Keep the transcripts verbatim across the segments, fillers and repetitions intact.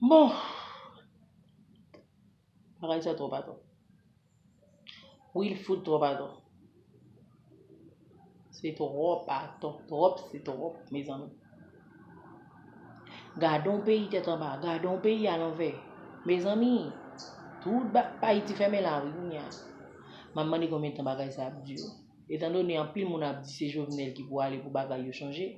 Bon, bagay sa twòp atò. Wi, l fout twòp atò. Se twòp atò. Twòp, se twòp, mezanmi. Gade yon peyi tèt anba, gade yon peyi alanvè. Mezanmi, tout ba- Ayiti fèmen la, wi, kounye a. M ap mande konbyen tan bagay sa ap dire. Etandone anpil moun ap di se Jovenel ki pou ale pou bagay yo chanje,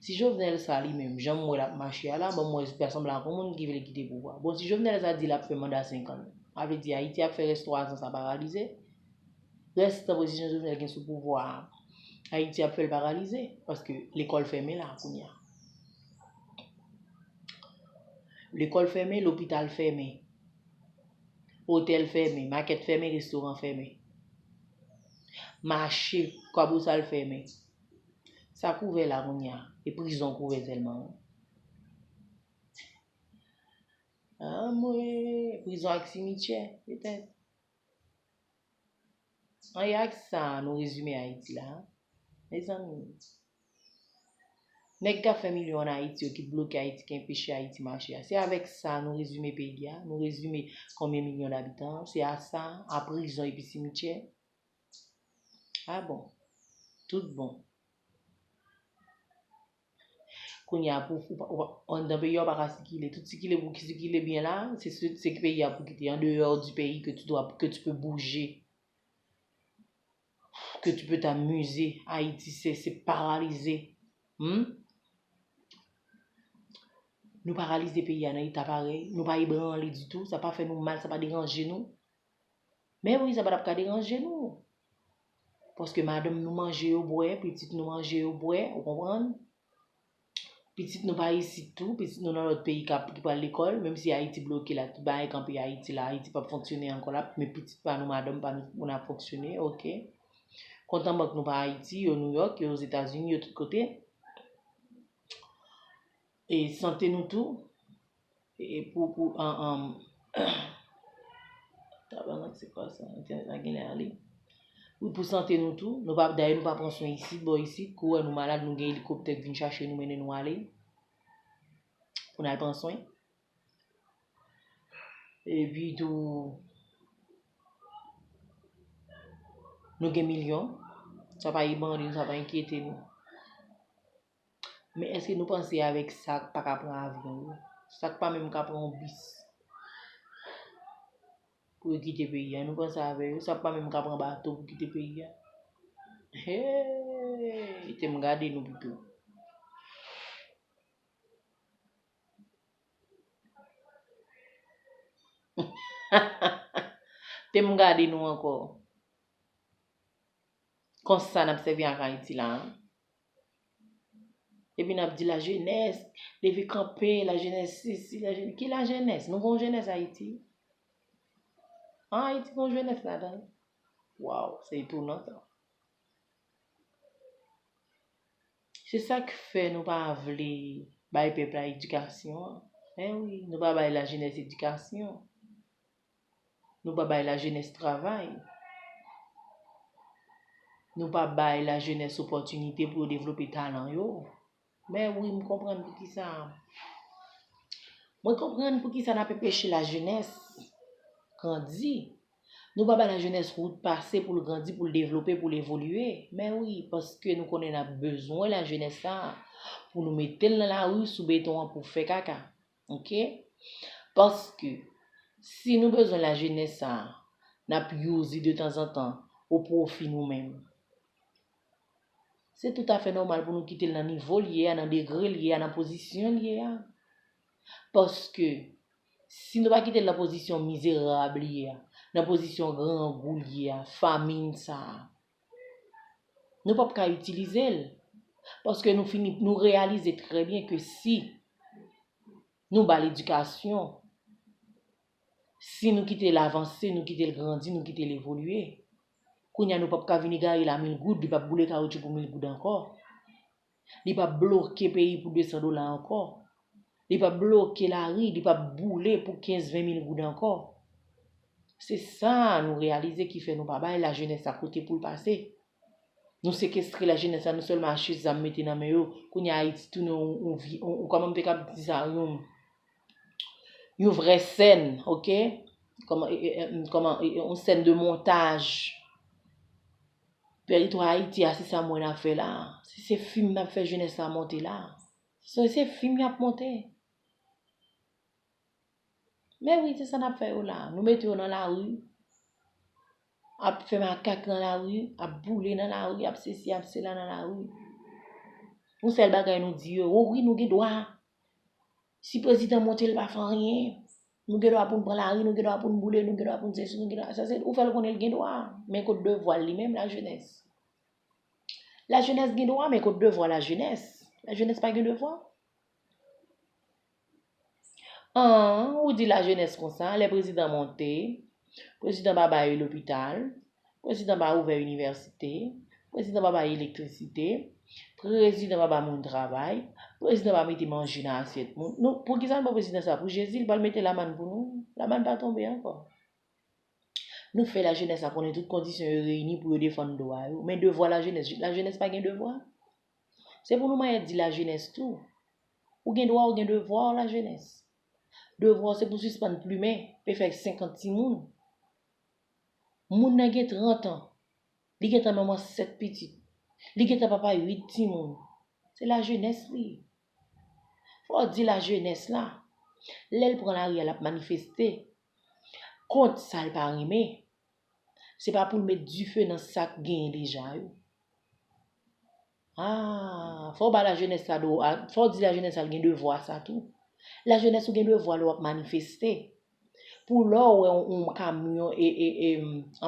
si Jovenel sa li menm, jan m wè l ap mache a la, bon, m wè li sanble ak yon moun ki vle kite pouvwa. Bon, si Jovenel sa di l ap fè manda senk an, sa vle di Ayiti ap fè rès twa zan sa paralize. Rès tan prezidan Jovenel gen sou pouvwa a, Ayiti ap fè l paralize, paske lekòl fèmen la kounye a. Lekòl fèmen, lopital fèmen, otèl fèmen, makèt fèmen, restoran fèmen. Mache, kwabosal fèmen. Sa k ouvè la kounye a? E prizon k ouvè sèlman, wi. Anmwe, prizon ak simityè, petèt. Anyen ak sa nou rezime Ayiti la, mezanmi. Nèg k ap fè milyon ann Ayiti yo ki t bloke Ayiti, ki enpeche Ayiti mache a, se avèk sa nou rezime peyi a, nou rezime konbyen milyon dabitan, se a sa, a prizon epi simityè. A bon, tout bon. Kounye a, pou, ou pa- ou pa- anndan peyi a, ou pa ka sikile. Tout sikile pou ki sikile byen la, se, se, se peyi a pou kite. En dehors du pays que tu dois, que tu peux bouger, que tu peux t'amuser. Ayiti, se, se paralize. Hmm? Nou paralize peyi a nan eta parèy. Nou pa ebranle ditou. Sa pa fè nou mal, sa pa deranje nou. Men wi, sa pa t ap ka deranje nou. Paske madanm nou manje yo bwè, pitit nou manje yo bwè, ou konprann? Pitit nou pa isit tou, pitit nou nan lòt peyi k ap, ki pral lekòl, menm si Ayiti bloke la, tout bagay kanpe Ayiti la, Ayiti p ap fonksyone ankò la, men pitit pa nou, madanm pa nou, moun ap fonksyone, oke. Kont an bank nou pa Ayiti, yo Nouyòk, yo Ozetazini, yo tout kote. E sante nou tou, e pou, pou, an, an, tabarnak, se kwa sa? Entènèt la genlè ale. Wi, pou sante nou tou. Nou pa, dayè, nou pa pran swen isit, bò isit. Kou wè nou malad, nou gen elikoptè k vin chache nou, mennen nou ale. Pou n al pran swen. Epi tou, nou gen milyon. Sa pa ebranle nou, sa pa enkyete nou. Men èske nou panse avèk sa k pa ka pran avyon yo, sa k pa menm ka pran yon bis pou yo kite peyi a, nou panse avè yo, sa k pa menm ka pran bato pou kite peyi a? Hey, te m gade nou pito. Te m gade nou ankò. Konsa n ap sèvi ak Ayiti la, an. Epi n ap di lajenès, leve kanpe, lajenès sesi, lajenès, ki lajenès? Nou gon jenès Ayiti? An Ayiti gon jenès ladan l? Waw, se etonan sa. Se sa k fè nou pa vle bay pèp la edikasyon an. Men wi, nou pa bay lajenès edikasyon. Nou pa bay lajenès travay. Nou pa bay lajenès opòtinite pou yo devlope talan yo. Men wi, m konprann poukisa. Mwen konprann poukisa n ap enpeche lajenès grandi. Nou pa bay lajenès wout pase pou l grandi, pou l devlope, pou l evolye. Men wi, paske nou konnen n ap bezwen lajenès sa a pou nou mete l nan lari sou beton an pou fè kaka. Oke? Paske si nou bezwen lajenès sa a, n ap use li de tanzantan o pwofi nou menm. Se toutafè nòmal pou nou kite l nan nivo l ye a, nan degre l ye a, nan pozisyon l ye a. Paske si nou pa kite l nan pozisyon mizerab li ye a, nan pozisyon grangou l ye a, famin sa a, nou p ap ka itilize l. Paske nou fini, nou reyalize trè byen ke si nou ba l edikasyon, si nou kite l avanse, nou kite l grandi, nou kite l evolye, kounye a nou p ap ka vin egare l a mil goud, li p ap boule kawotchou pou mil goud ankò. Li p ap bloke peyi pou de san dola ankò. Li p ap bloke lari, li p ap boule pou kenz, ven mil goud ankò. Se sa nou reyalize ki fè nou pa bay lajenès sa kote pou l pase. Nou sekestre lajenès la, nou sèlman achte zam mete nan men yo. Kounye a Ayiti tounen yon, yon vi-, yon, yon, kòman m te kab di sa, yon, yon vrè sèn, oke? Kòman, e, e, e, kòman, e, e, yon sèn de montaj. Tèritwa Ayiti a, se sa m wè n ap fè la. Se, se fim n ap fè jenès la monte la. Se, se fim y ap monte. Men wi, se sa n ap fè yo la. Nou mete yo nan lari, ap fè makak nan lari, ap boule nan lari, ap sesi, ap sela nan lari. Yon sèl bagay nou di yo, o wi, nou gen dwa. Si prezidan monte, l pa fè anyen, nou gen dwa pou n pran lari, nou gen dwa pou n boule, nou gen dwa pou n sesi, nou gen dwa, sa se, ou fè l konnen l gen dwa. Men kot devwa l li menm, lajenès? Lajenès gen dwa, men kot devwa lajenès? Lajenès pa gen devwa? An, ou di lajenès konsa, lè prezidan monte, prezidan pa ba yo lopital, prezidan pa ouvè inivèsite, prezidan pa ba elektrisite, prezidan pa ba moun travay, prezidan pa mete manje nan asyèt moun. Nou, poukisa nou ba prezidan sa? Pou Jezi, li pral mete lamàn pou nou? Lamàn pa tonbe ankò. Nou fè lajenès la konnen tout kondisyon yo reyini pou yo defann dwa yo. Men devwa lajenès, lajenès pa gen devwa? Se pou nou mayè di lajenès tou. Ou gen dwa, ou gen devwa, lajenès. Devwa w se pou sispann plimen, pe fè senkant timoun. Moun nan gen trant an, li gentan manman sèt pitit, li gentan papa uit timoun. Se lajenès li. Fò w di lajenès la, lè l pran lari a, l ap manifeste kont sa l pa renmen, se pa pou l met dife nan sa k genyen deja yo. Ah, fò w ba lajenès la dwa, fò w di lajenès la l gen devwa sa tou. Lajenès ou gen devwa lè w ap manifeste. Pou lè w wè yon, yon kamyon, e, e, e,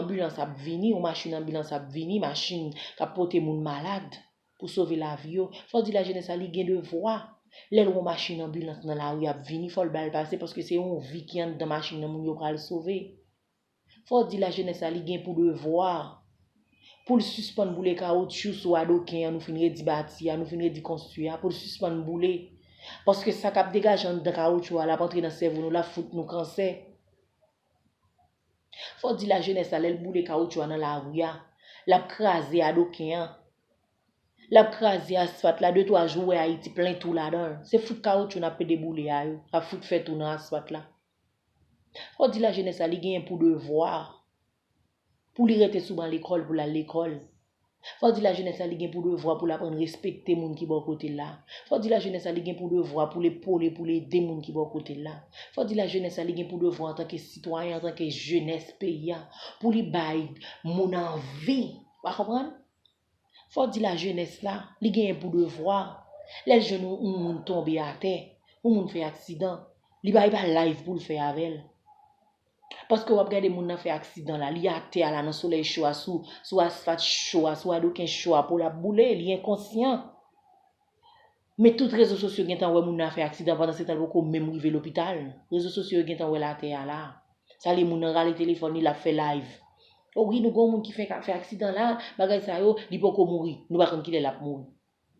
anbilans ap vini, yon machin anbilans ap vini, machin k ap pote moun malad pou sove lavi yo, fò w di lajenès la li gen devwa. Lè l wè yon machin anbilans nan lari ap vini, fò l ba l pase, paske se yon vi ki anndan machin nan moun yo pral sove. Fò w di lajenès la li gen pou devwa pou l sispann boule kawotchou sou adoken an nou fin redi bati a, nou fin redi konstwi a, pou l sispann boule. Paske sa k ap degaje anndan kawotchou a, l ap antre nan sèvo nou, l ap fout nou kansè. Fò w di lajenès la, lè l boule kawotchou a nan lari a, l ap kraze adoken an, l ap kraze asfalt la, de twa jou w wè Ayiti plen tou ladan l. Se fout kawotchou n ap pede boule a yo, k ap fout fè tou nan asfalt la. Fò w di lajenès la li genyen pou devwa pou li rete sou ban lekòl pou l al lekòl. Fò w di lajenès la li gen pou devwa pou l aprann respekte moun ki bò kote l la. Fò w di lajenès la li gen pou devwa pou l epole, pou l ede moun ki bò kote l la. Fò w di lajenès la li gen pou devwa antanke sitwayen, antanke jenès peyi a, pou li bay moun anvi. W a konprann? Fò w di lajenès la, li genyen pou devwa. Lè l jwenn yon, yon moun tonbe atè, yon moun fè aksidan, li pa, li pa live pou l fè avè l. Paske w ap gade moun nan fè aksidan la, li atè a la nan solèy cho a, sou, sou asfalt cho a, sou adoken cho a, po l ap boule, li enkonsyan. Men tout rezo sosyo gentan wè moun nan fè aksidan, pandan se tan l poko menm rive lopital. Rezo sosyo yo gentan wè l atè a la. Sa vle moun nan rale telefòn li, l ap fè live. O wi, nou gen yon moun ki fè, fè aksidan la, bagay sa yo, li poko mouri. Nou pa konn kilè l ap mouri.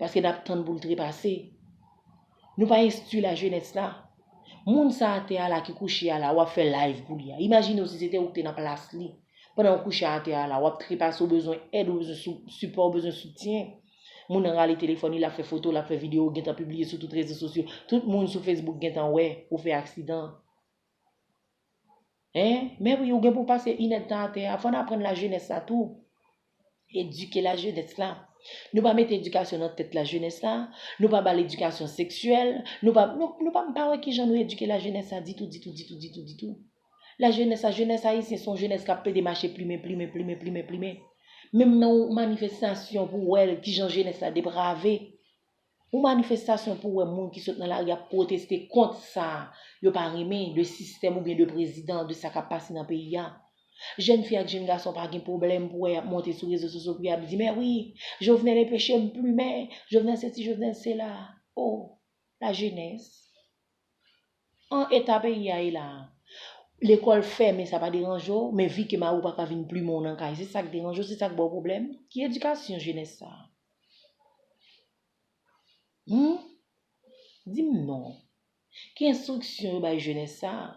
Paske n ap tann pou l trepase. Nou pa enstwi lajenès la. Moun sa atè a la ki kouche a la, w ap fè live pou li a. Imajine w si se te ou ki te nan plas li. Pandan w kouche atè a la, w ap trepase, w bezwen èd, w bezwen sou, sipò, w bezwen soutyen. Moun nan rale telefòn li, l ap fè foto, l ap fè videyo, gentan pibliye sou tout rezo sosyo. Tout moun sou Facebook gentan wè ou fè aksidan. Hein? Men wi, ou gen pou pase inèdtan atè a. Fò n aprann lajenès la tou. Edike lajenès la. Nou pa mete edikasyon nan tèt lajenès la. Nou pa ba l edikasyon seksyèl. Nou pa, nou, nou pa, m pa wè kijan nou edike lajenès la ditou, ditou, ditou, ditou, ditou. Lajenès la, jenès ayisyen se yon jenès k ap pede mache plimen, plimen, plimen, plimen, plimen. Menm nan yon manifestasyon pou wè kijan jenès la deprave. Yon manifestasyon pou wè moun ki sot nan lari ap pwoteste kont sa yo pa renmen de sistèm oubyen de prezidan, de sa k ap pase nan peyi a. Jèn fi ak jèn gason pa gen pwoblèm pou wè y ap monte sou rezo sosyo pou y ap di, men wi, Jovenel enpeche m plimen, Jovenel sesi, Jovenel sela. O, lajenès. An eta peyi a ye la a, lekòl fèmen, sa pa deranje w, men vi ke mari w pa ka vin plimen w nan kay, se sa k deranje w, se sa k ba w pwoblèm? Ki edikasyon jenès sa a? Hum? Di m non. Ki enstriksyon yo bay jenès sa a?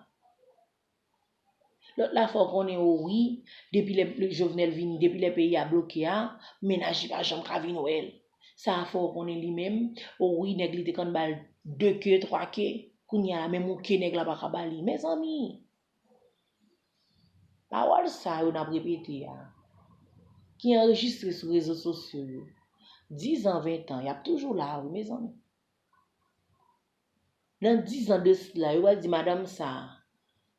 Lòt la fè w konnen, o wi, depi lè, lè Jovenel vini, depi lè peyi a bloke a, mennaj li pa janm ka vin wè l. Sa a fè w konnen li menm, o wi, nèg li te konn ba l de ke, twa ke. Kounye a la, menm yon ke nèg la pa ka ba li. Mezanmi, pawòl sa yo n ap repete a, ki anrejistre sou rezo sosyo yo, diz an, ven an, y ap toujou la, wi, mezanmi. Nan diz an de sila, yo pral di madanm sa a,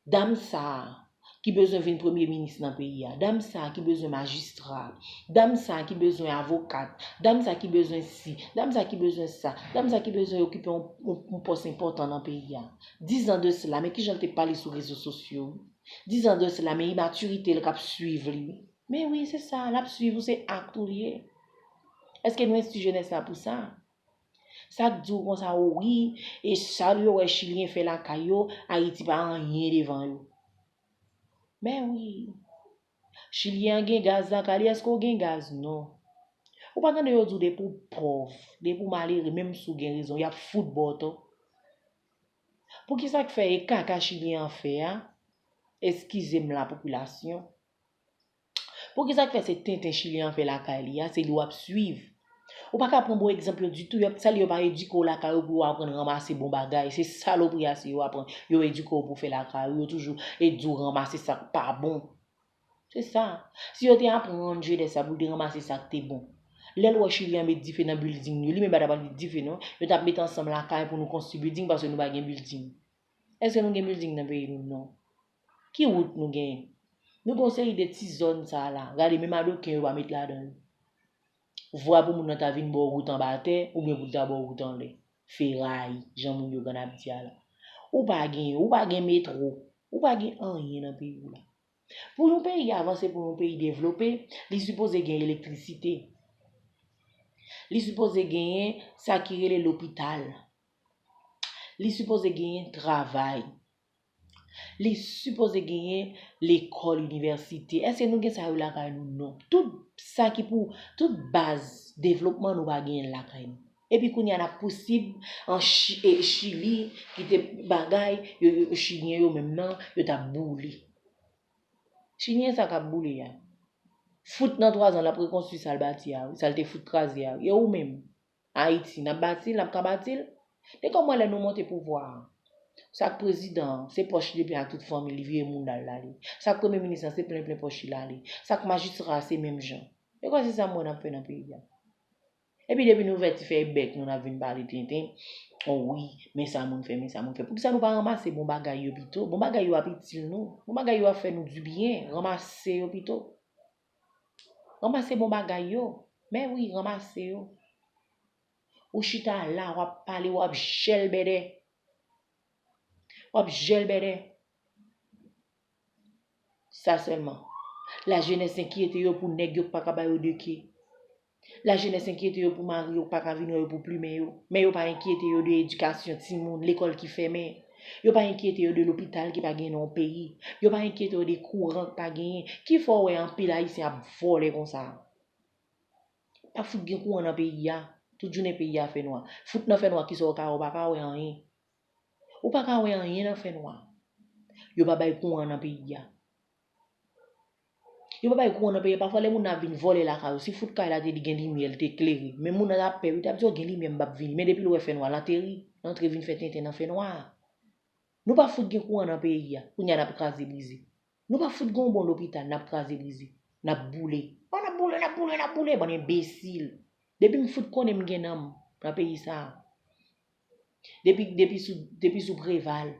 dam sa a, ki bezwen vin premye minis nan peyi a, dam sa a ki bezwen majistra, dam sa a ki bezwen avokat, dam sa a ki bezwen si, dam sa a ki bezwen sa, dam sa a ki bezwen okipe yon, yon, yon pòs enpòtan nan peyi a. Diz an de sila, men kijan l te pale sou rezo sosyo. Diz an de sila, men imatirite l k ap swiv li. Men wi, se sa, l ap swiv ou, se ak ou l ye. Èske nou enstwi jenès la pou sa? Sa k di w konsa, o wi, e sa yo wè Chilyen fè lakay yo, Ayiti pa anyen devan yo. Men wi. Chilyen an gen gaz lakay li, èske w gen gaz? Non. Ou pa tande yo di w depi w pòv, depi w malere, menm si w gen rezon, y ap fout ba w tò. Poukisa k fè e kaka Chilyen an fè a? Eskize m la popilasyon. Poukisa k fè se tenten Chilyen an fè lakay li a, se li w ap swiv? Ou pa ka pran bon egzanp yo ditou, yo, sa li yo pa edike w lakay ou pou w aprann ranmase bon bagay. Se salopri a se yo aprann, yo edike w pou w fè lakay ou, yo toujou e di w ranmase sa k pa bon. Se sa. Si yo te aprann jenès la pou l te ranmase sa k te bon. Lè l wè Chilyen an met dife nan bilding yo, li menm pa t ap met dife non. Yo t ap met ansanm lakay pou nou konstwi bilding paske nou pa gen bilding. Èske nou gen bilding nan peyi nou? Non. Ki wout nou genyen? Nou gen yon seri de ti zòn sa a la. Gade, menm adoken yo pa met ladan yo. Vwa pou moun nan ta vin ba w wout anba tè, oubyen pou l ta ba w wout anlè. Feray, jan moun yo konn ap di a la. Ou pa gen, ou pa gen metwo, ou pa gen anyen nan peyi w la. Pou yon peyi avanse, pou yon peyi devlope, li sipoze gen elektrisite. Li sipoze genyen sa ki rele lopital. Li sipoze genyen travay. Li sipoze genyen lekòl, inivèsite. Èske nou gen sa yo lakay nou? Non. Tout sa ki pou, tout baz devlopman nou pa genyen l lakay nou. Epi kounye a n ap pousib an Chi-, e, Chili, ki te bagay, yo, yo, Chilyen yo menm nan, yo t ap boule. Chilyen sa k ap boule a. Fout nan twa zan l ap rekonstwi sa l bati a, wi, sa l te fout kraze a, wi. E ou menm? Ayiti, n ap bati l, n ap ka bati l. Te kòman lè nou monte pouvwa a? Sa k prezidan an, se pòch li plen ak tout fanmi li, vire mouda l l ale. Sa k premye minis lan, se plen plen pòch li l ale. Sa k majistra a, se menm jan. E kwè se sa m wè n ap fè nan peyi a. Epi depi nou ouvè ti fèy bèk nou, n ap vin pale tenten. O wi, men sa moun fè, men sa moun fè. Poukisa nou pa ranmase bon bagay yo pito? Bon bagay yo ap itil nou. Bon bagay yo ap fè nou dibyen. Ranmase yo pito. Ranmase bon bagay yo. Men wi, ranmase yo. Ou chita la, w ap pale, w ap jèlbèdè. W ap jèlbèdè. Sa sèlman. Lajenès enkyete yo pou nèg yo k pa ka ba yo de ke. Lajenès enkyete yo pou mari yo k pa ka vin wè yo pou plimen yo. Men yo pa enkyete yo de edikasyon timoun, lekòl ki fèmen. Yo pa enkyete yo de lopital ki pa gen nan yon peyi. Yo pa enkyete yo de kouran k pa genyen. Ki fè w wè anpil Ayisyen ap vòlè konsa? Pa fout gen kouran nan peyi a. Tout jounen peyi a fè nwa. Fout nan fè nwa, kisa w ka wè? Ou pa ka wè anyen. Ou pa ka wè anyen nan fè nwa. Yo pa bay kouran nan peyi a. Yo pa bay kouran nan peyi a. Pafwa lè moun nan ap vin vòlè lakay ou, si fout kay la te gen limyè, li te klere. Men moun nan t ap pè, wi, t ap di, "O, gen limyè, m p ap vini." Men depi l wè fè nwa, l ateri, l antre vin fè tenten nan fè nwa a. Nou pa fout gen kouran nan peyi a. Kounye a n ap kraze brize. Nou pa fout gen yon bon lopital, n ap kraze brize. N ap boule. O, n ap boule, n ap boule, n ap boule, bann enbesil. Depi m fout konnen m gen nanm nan peyi sa a. Depi, depi sou, depi sou Preval,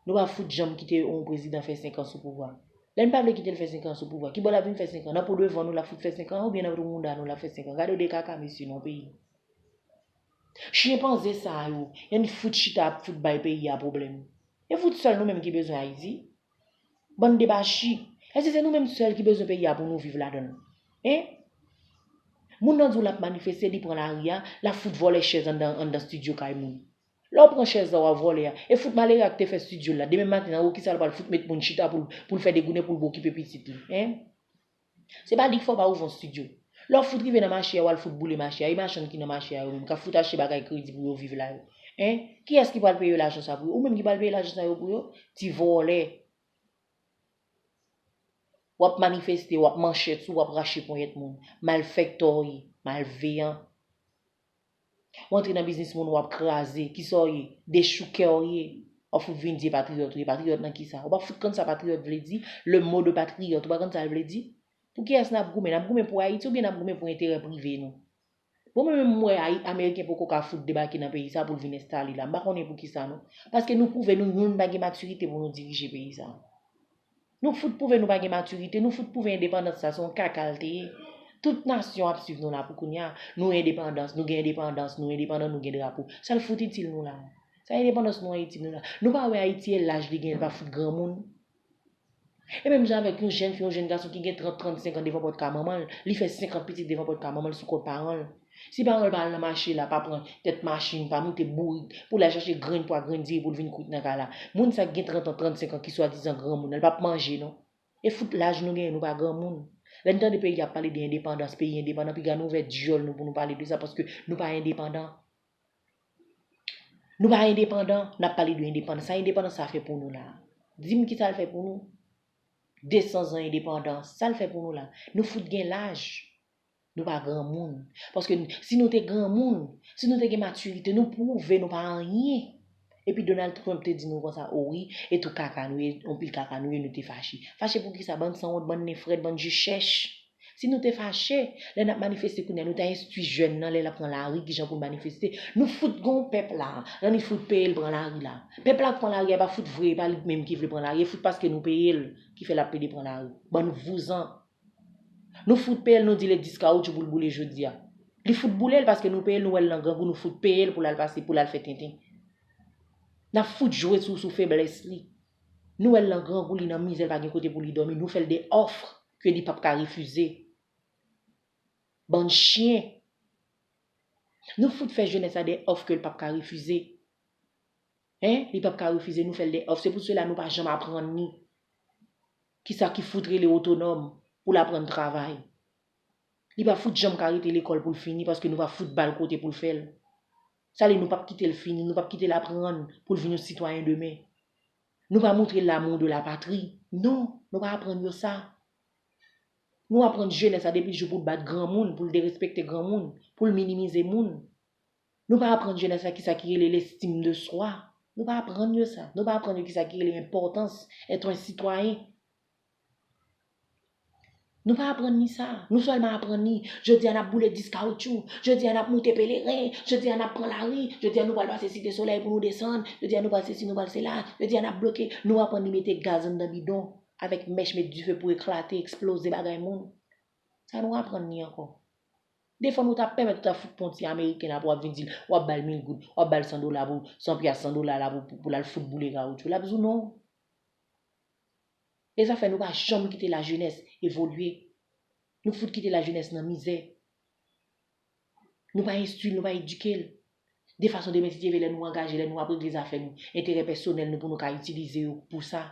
nou pa fout janm kite yon prezidan fè senk an sou pouvwa. Lè n pa vle kite l fè senk an sou pouvwa, kibò l ap vin fè senk an? Nan po devan nou l ap fout fè senk an, oubyen nan twou mouda nou l ap fè senk an? Gade de kaka mesye nan peyi. Chenpanze sa yo, y annik fout chita ap fout bay peyi a pwoblèm. E fout sèl nou menm ki bezwen Ayiti? Bann debachi. Èske se nou menm sèl ki bezwen peyi a pou nou viv ladan l? Hein? Moun nan di w l ap manifeste, li pran lari a, l ap fout vòlè chèz anndan, anndan estidyo kay moun. Lè w pran chèz la w ap vòlè a, e fout malere a k te fè estidyo l la, demen maten nan, o kisa l pral fout met moun chita pou l, pou l fè degounen, pou l okipe pitit li? Hein? Se pa di k fè w pa ouvri yon estidyo. Lè w fout rive nan mache a, w al fout boule mache a, e machann ki nan mache a yo menm, k ap fout achte bagay kredi pou yo viv la yo. Hein? Kiyès ki pral peye yo lajan sa pou yo? Ou menm ki pral peye lajan sa yo pou yo? Ti vòlè. W ap manifeste, w ap manchèt sou, w ap rache ponyèt moun. Malfèktè w ye, malveyan. W antre nan biznis moun, w ap kraze. Kisa w ye? Dechoukè w ye. W ap fout vin di e patriyòt, ou e patriyòt nan kisa? Ou pa fout konn sa patriyòt vle di? Le mot de patriyòt, ou pa konn sa l vle di? Pou kiyès n ap goumen? N ap goumen pou Ayiti oubyen n ap goumen pou enterè prive nou? Bon, mwen menm, m wè Ayi-, Ameriken poko ka fout debake nan peyi sa pou l vin enstale la. M pa konnen pou kisa, non. Paske nou pwouve nou youn pa gen matirite pou nou dirije peyi sa. Nou fout pwouve nou pa gen matirite, nou fout pwouve endepandans sa se yon kaka l te ye. Tout nasyon ap swiv nou la pou kounye a. Nou endepandans, nou gen endepandans, nou endepandan, nou gen drapo. Sa l fout itil nou la? Sa endepandans nou an itil nou la? Nou pa wè Ayiti e laj li gen, li pa fout granmoun. E menm jan avèk yon jèn fi, yon jèn gason ki gen trant, trannsenk an devan pòt kay manman l, li fè senkant pitit devan pòt kay manman l sou kont paran l. Si paran l pa al nan mache la, pa pran tèt machin, pa moute bourik pou l al chache grenn pwa, grenn diri pou l vin kwit nan kay la, moun sa k gen trant an, trannsenk an ki swadizan granmoun nan, l p ap manje non. E fout laj nou genyen, nou pa granmoun. Lè n tande peyi ap pale de endepandans, peyi endepandan, piga nou ouvè dyòl nou pou nou pale de sa, paske nou pa endepandan. Nou pa endepandan, n ap pale de endepandans. Sa endepandans sa fè pou nou la? Di m kisa l fè pou nou? Desan zan endepandans, sa l fè pou nou la? Nou fout gen laj. Nou pa granmoun. Paske n-, si nou te granmoun, si nou te gen matirite, nou pwouve nou pa anyen. Epi Donald Trump te di nou konsa, o wi, e tou kaka nou ye, yon pil kaka nou ye, nou te fache. Fache pou kisa? Bann sanwont, bann nen frèt, bann je chèch. Si nou te fache, lè n ap manifeste kounye a, nou ta enstwi jèn nan lè l ap pran lari, kijan pou l manifeste. Nou fout gon pèp la, ann fout peye l pran lari la. Pèp la k pran lari a pa fout vre, e pa li menm ki vle pran lari, e fout paske nou peye l ki fè l ap pede pran lari. Bann vouzan. Nou fout peye l, nou di l e dis kawotchou pou l boule jodi a. Li fout boule l paske nou peye l, nou wè l nan grangou, nou fout peye l pou l al pase, pou l al fè tenten. N ap fout jwe sou, sou feblès li. Nou wè l nan grangou, li nan mizè, l pa gen kote pou li dòmi. Nou fè l de òf ke li p ap ka refize. Bann chen. Nou fout fè jenès la de òf ke l p ap ka refize. Hein? Li p ap ka refize, nou fè l de òf. Se pou sela nou pa janm aprann li kisa ki fout rele otonòm pou l aprann travay. Li pa fout janm ka rete lekòl pou l fini paske nou pa fout ba l kote pou l fè l. Sa vle di nou p ap kite l fini, nou p ap kite l aprann pou l vin yon sitwayen demen. Nou pa montre l l'amour de la patrie. Non, nou pa aprann yo sa. Nou aprann jenès la depi jou pou l bat granmoun, pou l derespekte granmoun, pou l minimize moun. Nou pa aprann jenès la kisa ki rele lestime de swa. Nou pa aprann yo sa. Nou pa aprann yo kisa ki rele enpòtans, être un citoyen. Nou pa aprann li sa. Nou sèlman aprann li. Jodi a n ap boule dis kawotchou. Jodi a n ap moute peleren. Jodi a n ap pran lari. Jodi a nou pral pase Site Solèy pou nou desann. Jodi a nou pral sesi, nou pral sela. Jodi a n ap bloke. Nou aprann li mete gaz anndan bidon. Avèk mèch, met dife pou eklate, eksploze bagay moun. Sa nou aprann li ankò. Defwa nou ta pèmèt ou ta fout pran ti ameriken la pou w ap vin di l, w ap ba l mil goud, w ap ba l san dola pou, san pyas, san dola la pou, pou, pou l al fout boule kawotchou. L ap di w non. E sa fè nou pa janm kite lajenès evolye. Nou fout kite lajenès nan mizè. Nou pa enstwi l, nou pa edike l. De fason demen si Dye vle, lè nou angaje, lè nou ap regle zafè nou, enterè pèsonèl nou pou nou ka itilize yo pou sa.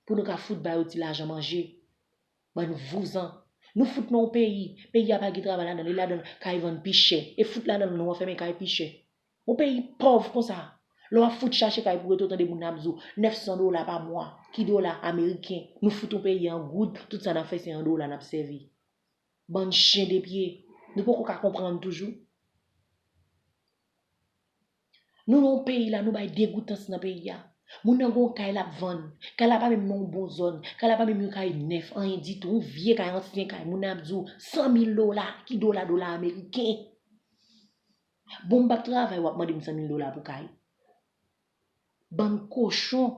Pou nou ka fout ba yo ti lajan manje. Bann vouzan. Nou fout nan yon peyi. Peyi a pa gen travay ladan l. E ladan l, kay vann pi chè. E fout ladan l, nou anfèmen kay pi chè. Yon peyi pòv konsa. Lè w ap fout chache kay pou rete, w tande moun ap di w nèf san dola pa mwa. Ki dola ameriken? Nou fout yon peyi an goud, tout sa n ap fè se an dola n ap sèvi. Bann chen de pye. Nou poko ka konprann toujou. Nou nan yon peyi la, nou bay degoutans nan peyi a. Moun nan gon kay l ap vann. Kay la pa menm nan yon bon zòn. Kay la pa menm yon kay nèf, anyen ditou. Yon vye kay, ansyen kay. Moun nan ap di w san mil dola. Ki dola, dola ameriken? Bon, m p ap travay, w ap mande m san mil dola pou kay. Bann kochon.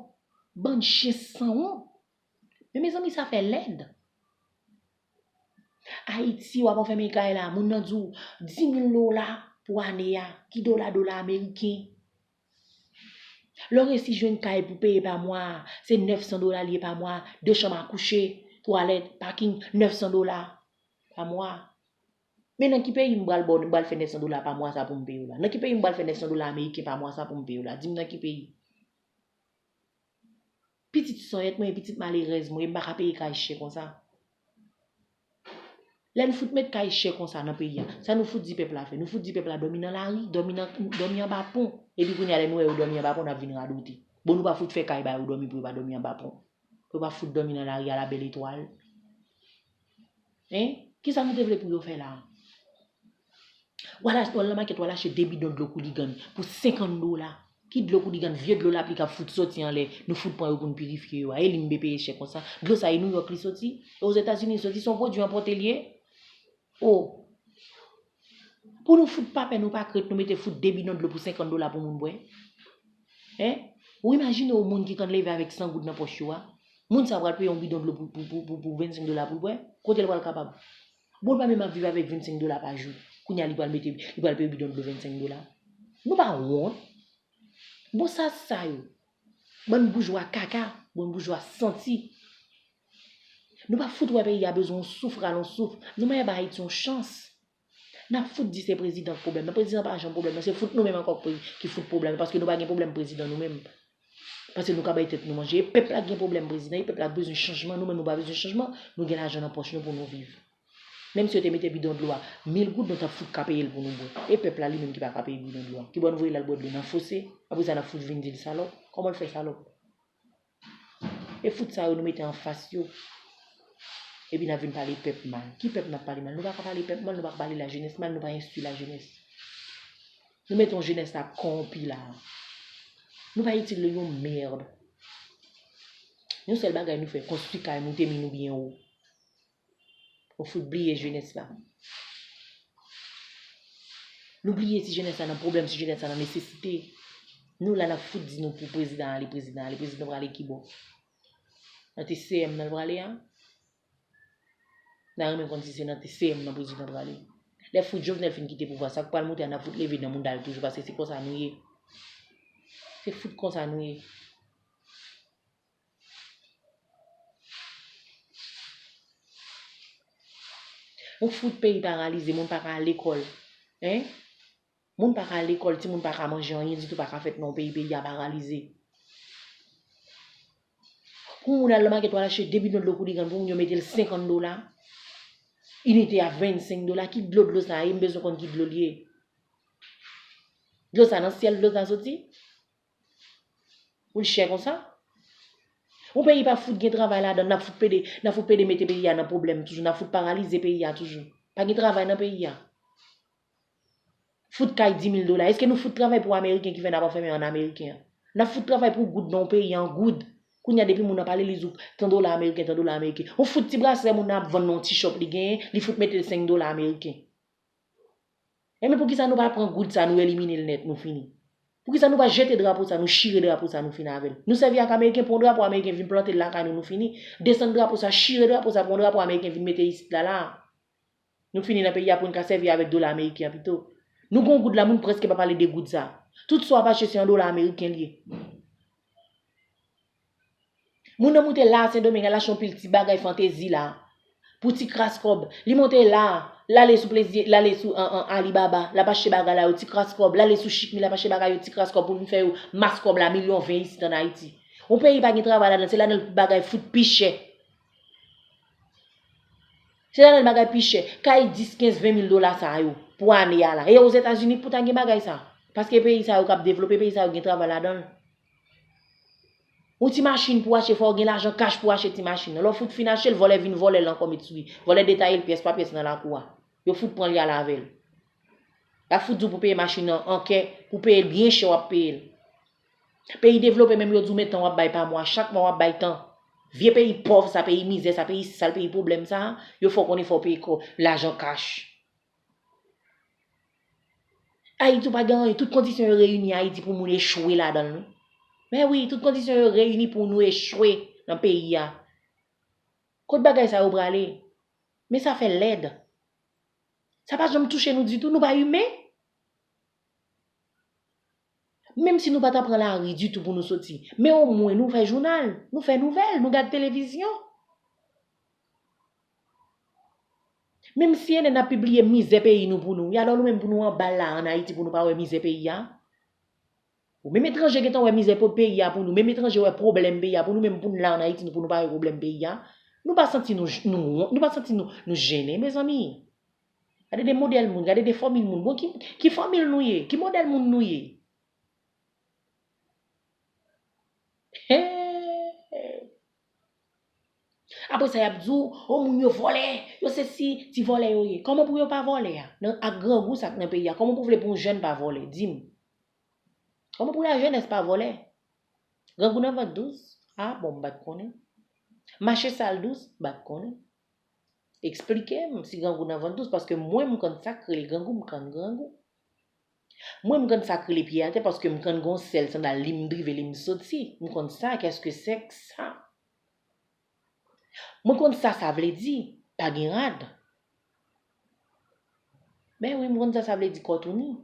Bann chen sanwont. Men mezanmi, sa fè lèd. Ayiti, w ap anfèmen kay la, moun nan di w dis mil dola pou ane a, ki dola, dola ameriken. Lè w resi jwenn kay pou peye pa mwa a, se nèf san dola l ye pa mwa, de chanm a kouche, twalèt, paking, nèf san dola pa mwa. Men nan ki peyi m pral ba w, m pral fè nèf san dola pa mwa sa pou m peye w la? Nan ki peyi m pral fè nèf san dola ameriken pa mwa sa pou m peye w la? Di m nan ki peyi? Pitit sòyèt mwen, pitit malerèz mwen, e m pa ka peye kay chè konsa. Lè n fout met kay chè konsa nan peyi a, sa nou fout di pèp la fè? Nou fout di pèp la dòmi nan lari, dòmi nan, dòmi anba pon. Epi kounye a, lè nou wè yo dòmi anba pon, n ap vin radote. Bon, nou pa fout fè kay ba yo dòmi pou yo pa dòmi anba pon. Pou yo pa fout dòmi nan lari a la bèl etwal. Hein? Kisa nou te vle pou yo fè la a? W al ach-, w al nan makèt, w al achte de bidon dlo Kouligann pou senkant dola. Ki dlo Koudrigan, vye dlo lapli k ap fout soti anlè, nou fout pran yo pou n pirifye yo a. E li m be peye chè konsa. Dlo sa e Nouyòk li soti. E Ozetazini li soti, se yon pwodui enpòte l ye. O. Pou nou fout pa pè, nou pa krent, nou mete fout de bidon dlo pou senkant dola pou moun bwè. Hein? Ou imajine w moun ki konn leve avèk san goud nan pòch yo a? Moun sa pral peye yon bidon dlo pou, pou, pou, pou, pou vennsenk dola pou l bwè? Kote l pral kapab? Bon, l pa menm ap viv avèk vennsenk dola pa jou. Kounye a, li pral mete, li pral peye bidon dlo vennsenk dola. Nou pa wont? Bon, sa, sa yo. Bann boujwa kaka, bann boujwa santi. Nou pa fout wè peyi a bezwen yon souf, rale yon souf. Nou mèt ba Ayiti yon chans. N ap fout di se prezidan k pwoblèm nan. Prezidan pa janm pwoblèm nan. Se fout nou menm ankò k pre-, ki fout pwoblèm nan. Paske nou pa gen pwoblèm prezidan nou menm. Paske nou ka bay tèt nou manje. E pèp la k gen pwoblèm prezidan. E pèp la k bezwen chanjman. Nou menm nou pa bezwen chanjman. Nou gen lajan nan pòch nou pou nou viv. Menm si yo te mete bidon dlo a mil goud, nou t ap fout ka peye l pou nou bwè. E pèp la li menm ki pa ka peye bidon dlo a. Ki bò n voye l al bwè dlo nan fose? Apre sa, n ap fout vin di l salòp. Kòman l fè salòp? E fout sa yo nou mete anfas yo. Epi n ap vin pale pèp mal. Ki pèp n ap pale mal? Nou pa ka pale pèp mal, nou pa ka pale lajenès mal, nou pa enstwi lajenès. Nou mete yon jenès la kòwonpi la. Nou pa itil yo yon mèd. Yon sèl bagay nou fè, konstwi kay, moute mi nou byen wo. Nou fout bliye jenès la. Nou bliye ti jenès la nan pwoblèm, ti jenès la nan nesesite. Nou la n ap fout di nou pou prezidan ale, prezidan ale, prezidan prale ki bò? Nan T C M nan l prale a? N a renmen konn si se nan T C M nan prezidan prale. Lè fout Jovenel fin kite pouvwa, sa k pral moute a, n ap fout leve nan mounda l toujou, paske se konsa nou ye. Se fout konsa nou ye. Yon fout peyi paralize, moun pa ka al lekòl. Hein? Moun pa ka al lekòl, timoun pa ka manje, anyen ditou pa ka fèt nan yon peyi, peyi a paralize. Pou moun al nan makèt, w al achte de bidon dlo Koudrigan, pou moun yo mete l senkant dola. Inite a vennsenk dola, ki dlo dlo sa ye, m bezwen konn ki dlo l ye. Dlo sa nan syèl, dlo sa soti? Pou l chè konsa? Yon peyi pa fout gen travay ladan l, n ap fout pede, n ap fout pede mete peyi a nan pwoblèm toujou, n ap fout paralize peyi a toujou. Pa gen travay nan peyi a. Fout kay di mil dola. Èske nou fout travay pou Ameriken ki fè n ap anfèmen an Ameriken an? N ap fout travay pou goud nan yon peyi an goud. Kounye a depi moun nan pa legliz ou, tan dola ameriken, tan dola ameriken. Yon fout ti braslè moun nan ap vann nan yon ti chòp li genyen, li fout mete l senk dola ameriken. Enben poukisa nou pa pran goud sa, nou elimine l nèt, nou fini? Poukisa nou pa jete drapo sa, nou chire drapo sa, nou fini avè l? Nou sèvi ak ameriken, pran drapo ameriken, vin plante l lakay nou, nou fini. Desann drapo sa, chire drapo sa, pran drapo ameriken, vin mete isit la, la. Nou fini nan peyi a pou n ka sèvi avèk dola ameriken an pito. Nou gon goud la, moun prèske pa pale de goud sa. Tout sa w ap achte se an dola ameriken l ye. Moun nan moute la a Sendomeng, al achte yon pil ti bagay fantezi la. Pou ti kras kòb. Li monte la, l ale sou plezi, l ale sou an, an, Alibaba, l ap achte bagay la yo ti kras kòb, l ale sou Chikmi, l ap achte bagay yo ti kras kòb pou vin fè yo mas kòb la milyon ven isit an Ayiti. Yon peyi pa gen travay ladan, se ladan bagay fout pi chè. Se ladan bagay pi chè. Kay dis, kenz, ven mil dola sa yo pou ane a la. E Ozetazini pou ta gen bagay sa. Paske peyi sa yo k ap devlope, peyi sa yo gen travay ladan l. Yon ti machin pou w achte, fò w gen lajan kach pou w achte ti machin nan. Lè w fout fin achte l, vòlè vin vòlè l ankò met sou li. Vòlè detaye l pyès pa pyès nan lakou a. Yo fout pran l y al avè l. Y ap fout di w pou peye machin nan an kè, pou peye l byen chè w ap peye l. Peyi devlope menm yo di w men tan w ap bay pa mwa, chak mwa w ap bay tan. Vye peyi pòv sa, peyi mizè sa, peyi sal, peyi pwoblèm sa, yo fè w konnen fò w peye kò, lajan kach. Ayiti ou pa gen anyen, tout kondisyon yo reyini Ayiti pou moun echwe ladan l wi. Men wi, tout kondisyon yo reyini pou nou echwe nan peyi a. Kot bagay sa yo prale? Men sa fè lèd. Sa pa janm touche nou ditou, nou pa imen. Menm si nou pa ta pran lari ditou pou nou soti, men omwen nou fè jounal, nou fè nouvèl, nou gad televizyon. Menm si N N ap pibliye mizè peyi nou pou nou, y alò nou menm pou nou anba la ann Ayiti pou nou pa wè mizè peyi a? Ou menm etranje gentan wè mizè po-, peyi a pou nou, menm etranje wè pwoblèm peyi a pou nou, menm pou n la ann Ayiti nou pou nou pa wè pwoblèm peyi a? Nou pa santi nou, nou wont, nou pa santi nou, nou jennen, mezanmi? Gade de modèl moun, gade de fòmil moun. Bon, ki, ki fòmil nou ye? Ki modèl moun nou ye? Hey! Apre sa, y ap di w, o, moun yo vòlè, yo sesi, ti vòlè yo ye. Kòman pou yo pa vòlè a? Nan, ak grangou sa k nan peyi a, kòman pou w vle pou yon jèn pa vòlè? Di m. Kòman pou lajenès pa vòlè? Grangou nan vant dous? A bon, m pa t konnen. Mache sal dous? M pa t konnen. Eksplike m si grangou nan vant dous, paske mwen, m konn sa k rele grangou, m konn grangou. Mwen, m konn sa k rele pye atè, paske m konn gon sèl sandal, li m drive, li m soti. M konn sa, qu'est-ce que c'est que ça? Mwen konn sa sa vle di, pa gen rad. Men wi, m konn sa sa vle di kò touni.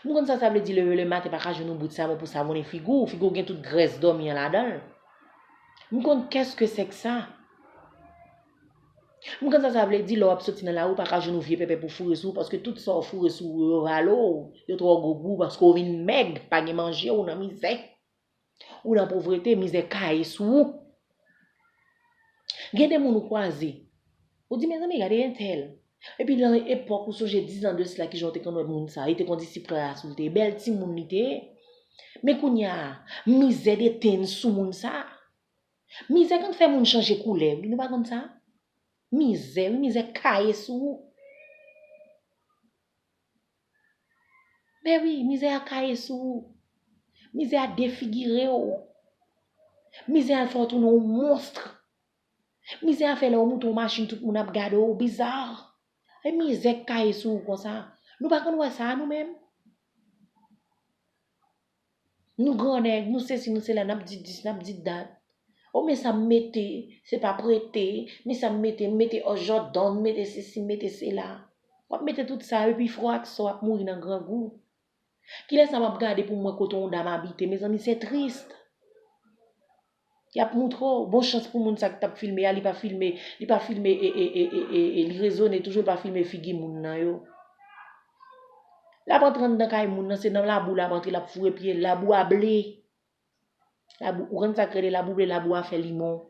M konn sa sa vle di leve lematen pa ka jwenn yon bout savon pou savonnen figi w, figi w gen tout grès dòmi an ladan l. M konn qu'est-ce que c'est que ça? M konn sa sa vle di lè w ap soti nan lari w pa ka jwenn yon vye pèpè pou foure sou ou, paske tout sa w foure sou ou yo vale w, yo twò gwo pou ou, paske w vin mèg, pa gen manje, ou nan mizè. Ou nan povrete, mizè kaye sou ou. Gen de moun ou kwaze, ou di, mezanmi, gade entèl. Epi nan epòk ou sonje dizan de sila, kijan w te konn wè moun sa, li te konn di si plas ou l te ye, bèl timoun li te ye. Men kounye a, mizè detenn sou moun sa. Mizè konn fè moun chanje koulè, wi, nou pa konn sa? Mizè, wi, mizè kaye sou ou. Men wi, mizè a kaye sou ou. Mizè a defigire w. Mizè a fè w tounen yon mons. Mizè a fè lè w moute yon machin, tout moun ap gade w biza. E mizè k kaye sou ou konsa. Nou pa konn wè sa, nou menm? Nou grannèg, nou sesi, nou sela, n ap di dis, n ap di dat. O, men sa m mete, se pa prete, men sa m mete, m mete Jordan, m mete sesi, m mete sela. W ap mete tout sa, epi frè w ak sè w ap mouri nan grangou. Kilè sa m ap gade pou m wè kote yon dam abite? Mezanmi, se tris. Y ap moutre w. Bon chans pou moun sa ki t ap filme a, li pa filme, li pa filme, e, e, e, e, e, e, li rezone toujou, li pa filme figi moun nan yo. L ap antre anndan kay moun nan, se nan labou l ap antre, l ap foure pye l, labou a ble. Labou, ou konn sa k rele labou ble, labou a fè limon.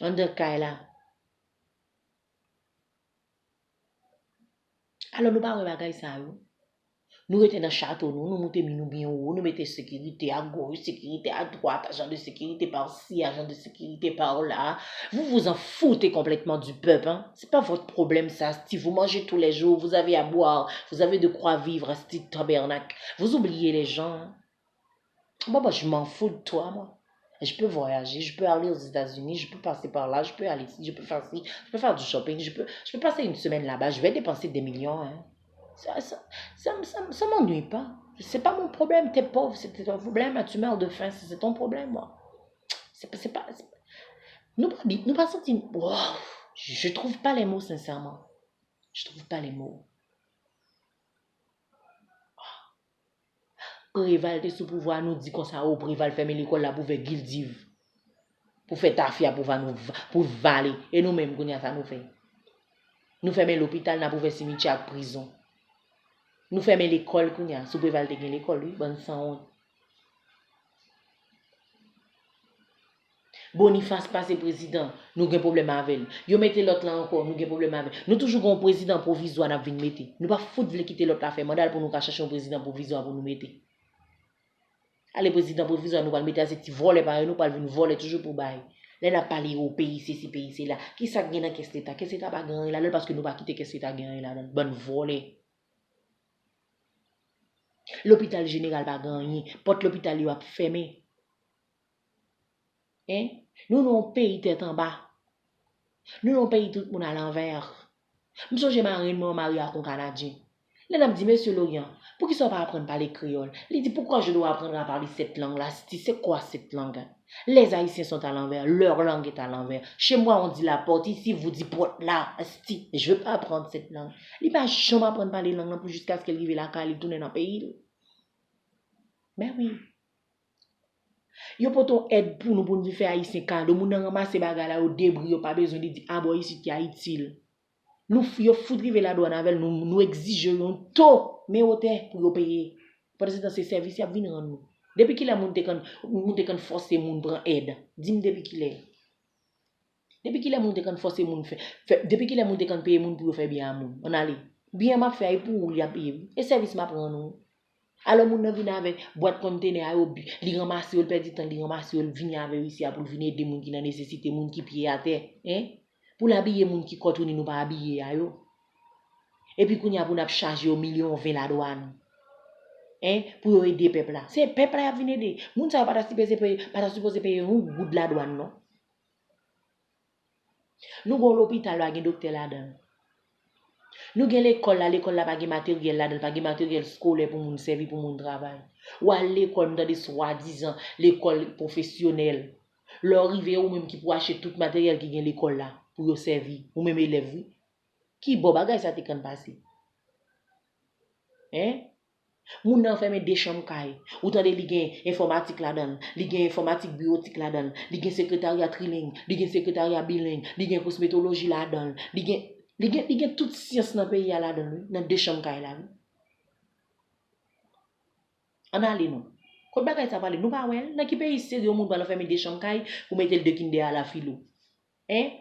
Anndan kay la. Alò, nou pa wè bagay sa yo. Nou rete nan chato nou, nou moute mi nou byen wo, nou mete sekirite a goch, sekirite a dwat, ajan de sekirite par ci, ajan de sekirite par là. Vous vous en foutez complètement du peuple, hein. C'est pas votre problème ça, si vous mangez tous les jours, vous avez à boire, vous avez de quoi vivre, asti tabernak. Vous oubliez les gens, hein. Bon, bah, je m'en fous de toi, moi. Je peux voyager, je peux aller aux États-Unis, je peux passer par là, je peux aller ici, je peux faire ci, je peux faire du shopping, je peux, je peux passer une semaine là-bas, je vais dépenser des millions, hein. Ça, ça, ça, ça, ça m'ennuie pas. C'est pas mon problème, t'es pauvre, c'est ton problème, là, tu meurs de faim, c'est ton problème, moi. C'est pas, c'est pas, c'est pas, nou pa bi-, nou pa santi, wow, je trouve pas les mots, sincèrement. Je trouve pas les mots. Preval te sou pouvwa, nou di konsa, o, Preval fèmen lekòl la pou fè gildiv, pou fè tafya, pou va nou va-, pou vale. E nou menm, kounye a, sa nou fè? Nou fèmen lopital, n ap ouvè simityè ak prizon. Nou fèmen lekòl kounye a. Sou Preval te gen lekòl, wi, bann sanwont. Bonifas pase prezidan, nou gen pwoblèm avè l. Yo mete lòt la ankò, nou gen pwoblèm avè l. Nou toujou gen yon prezidan pwovizwa n ap vin mete. Nou pa fout vle kite lòt la fè manda l pou nou ka chache yon prezidan pwovizwa pou nou mete. Ale prezidan pwovizwa nou pral mete a, se ti vòlè parèy nou pral vin vòlè toujou pou bay. Lè n ap pale yo peyi sesi, peyi sela, kisa k gen nan kès leta? Kès leta pa gen anyen ladan l paske nou pa kite kès leta gen anyen ladan l. Bann vòlè. Lopital jeneral pa gen anyen. Pòt lopital yo ap fèmen. Hein? Nou nan yon peyi tèt anba. Nou nan yon peyi tout moun alanvè. M sonje marenn mwen an marye ak yon Kanadyen. Lè n ap di, Mesye Lorient, poukisa w pa aprann pale kreyòl? Li di, Pourquoi je dois apprendre à parler cette langue-là? Sti, c'est quoi cette langue? Les Haïtiens sont à l'envers, leur langue est à l'envers. Chez moi, on dit la porte, ici, vous dites porte là. Sti, je veux pas apprendre cette langue. Li pa janm aprann pale lang nan pou jiskaske l rive lakay li, tounen nan peyi l. Men wi. Yo pote yon èd pou nou, pou n vin fè Ayisyen kado. Moun nan ranmase bagay la, yo debri, yo pa bezwen li di, a bò isit ki Ayiti l. Nou, yo fout rive ladwàn avè l, nou, nou egzije yo yon to, men wotè pou yo peye. Pandansetan, se sèvis y ap vin rann nou. Depi kilè moun te konn, moun te konn fòse moun pran èd? Di m depi kilè? Depi kilè moun te konn fòse moun fè, fè, depi kilè moun te konn peye moun pou yo fè byen a moun? Ann ale. Byen m ap fè a, e pou ou li ap ye wi. E sèvis m ap rann ou. Alò moun nan vin avèk bwat kontenè a yo, bi-, li ranmase yo, li pèdi tan, li ranmase yo, li vini avè yo isi a pou l vin ede moun ki nan nesesite, moun ki pye atè, en? Pou l abiye moun ki kò touni nou pa abiye a yo. Epi kounye a pou n ap chaje yo milyon ven ladwàn. Hein, pou yo ede pèp la. Se pèp la y ap vin ede. Moun sa yo pa ta sipoze peye, pa ta sipoze peye yon goud ladwàn, non. Nou gen yon lopital, pa gen doktè ladan l. Nou gen lekòl la, lekòl la pa gen materyèl ladan l, pa gen materyèl skolè pou moun sèvi, pou moun travay. W al lekòl, m tande swadizan lekòl pwofesyonèl. Lè w rive, ou menm ki pou achte tout materyèl ki gen lekòl la, pou yo sèvi, ou menm elèv, wi. Ki bò bagay sa te konn pase? Hein? Moun nan fèmen de chanm kay. Ou tande li gen enfòmatik ladan l, li gen enfòmatik biwotik ladan l, li gen sekretarya trileng, li gen sekretarya bileng, li gen kosmetoloji ladan l, li gen, li gen, li gen tout syans nan peyi a ladan l, wi, nan de chanm kay la, wi. Ann ale non. Kot bagay sa prale? Nou pa wè l? Nan ki peyi serye yon moun pral anfèmen de chanm kay pou mete l de kin dèyè a la filo? Hein?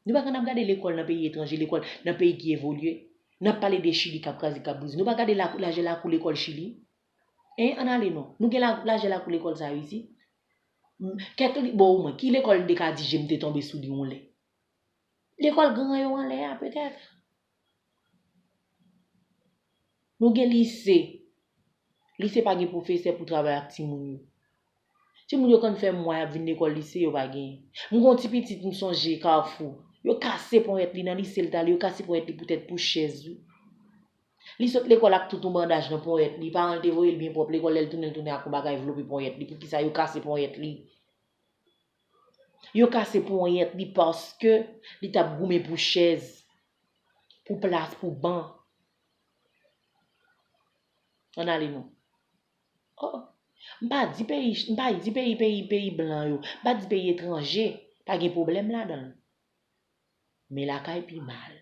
Nou pa konn ap gade lekòl nan peyi etranje, lekòl nan peyi ki evolye. N ap pale de Chili k ap kraze, k ap brize. Nou pa gade la, lajè lakou lekòl Chili? Hein, ann ale non. Nou gen la, lajè lakou lekòl sa yo isi? M, kèk li, bon, omwen, ki lekòl m te ka di je m te tonbe sou li yon lè? Lekòl gran yo anlè a, petèt. Nou gen lise. Lise pa gen pwofesè pou travay ak timoun yo. Timoun yo konn fè mwa y ap vin lekòl, lise yo pa genyen. M gen yon ti pitit, m sonje Kafou. Yo kase ponyèt li nan lise l t ale, yo kase ponyèt li poutèt pou chèz, wi. Li sot lekòl ak tout yon bandaj nan ponyèt li. Paran l te voye l byen pwòp lekòl, lè l tounen, l tounen ak yon bagay vlope ponyèt li. Poukisa yo kase ponyèt li? Yo kase ponyèt li paske li t ap goumen pou chèz, pou plas, pou ban. Ann ale non. Oh, m pa di peyi, m pa di peyi, peyi, peyi blan yo. M pa di peyi etranje pa gen pwoblèm ladan l. Men lakay pi mal.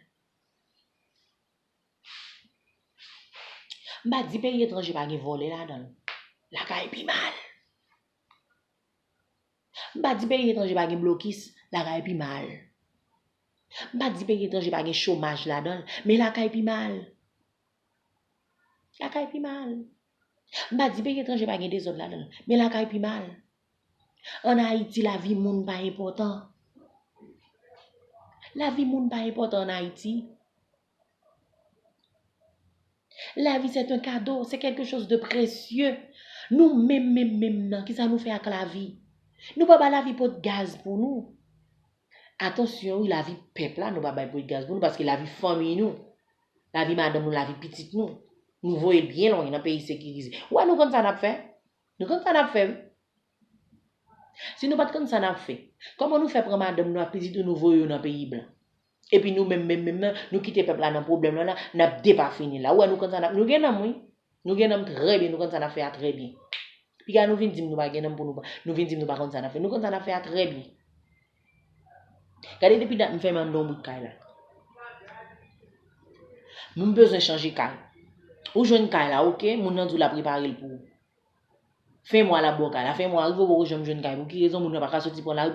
M pa di peyi etranje pa gen vòlè ladan l. Lakay pi mal. M pa di peyi etranje pa gen blokis, lakay pi mal. M pa di peyi etranje pa gen chomaj ladan l, men lakay pi mal. Lakay pi mal. M pa di peyi etranje pa gen dezòd ladan l, men lakay pi mal. Ann Ayiti, lavi moun pa enpòtan. Lavi moun pa enpòtan ann Ayiti. Lavi, c'est un cadeau, c'est quelque chose de précieux. Nou menm, menm, menm nan, kisa nou fè ak lavi? Nou pa ba lavi pot gaz pou nou. Atansyon, wi, lavi pèp la, nou pa bay pot gaz pou nou, paske lavi fanmi nou, lavi madanm nou, lavi pitit nou, nou voye l byen lwen nan peyi sekirize. Ou wè nou konn sa n ap fè? Nou konn sa n ap fè, wi. Si nou pa t konn sa n ap fè, kòman nou fè pran madanm nou ak pitit nou, nou voye yo nan peyi blan? Epi nou menm, menm, menm nan, nou kite pèp la nan pwoblèm lan la, n ap depafini la. Ou wè nou konn sa n ap, nou gen nanm, wi. Nou gen nanm trè byen, nou konn sa n ap fè a trè byen. Piga nou vin di m nou pa gen nanm pou nou pa, nou vin di m nou pa konn sa n ap fè. Nou konn sa n ap fè a trè byen. Gade depi dat m fèmen anndan yon bout kay la. M bezwen chanje kay. Ou jwenn kay la, oke, moun nan di w l ap repare l pou ou. Fen mwa l ap ba w kay la, fen mwa rive ou poko janm jwenn kay. Pou ki rezon moun nan pa ka soti pran lari?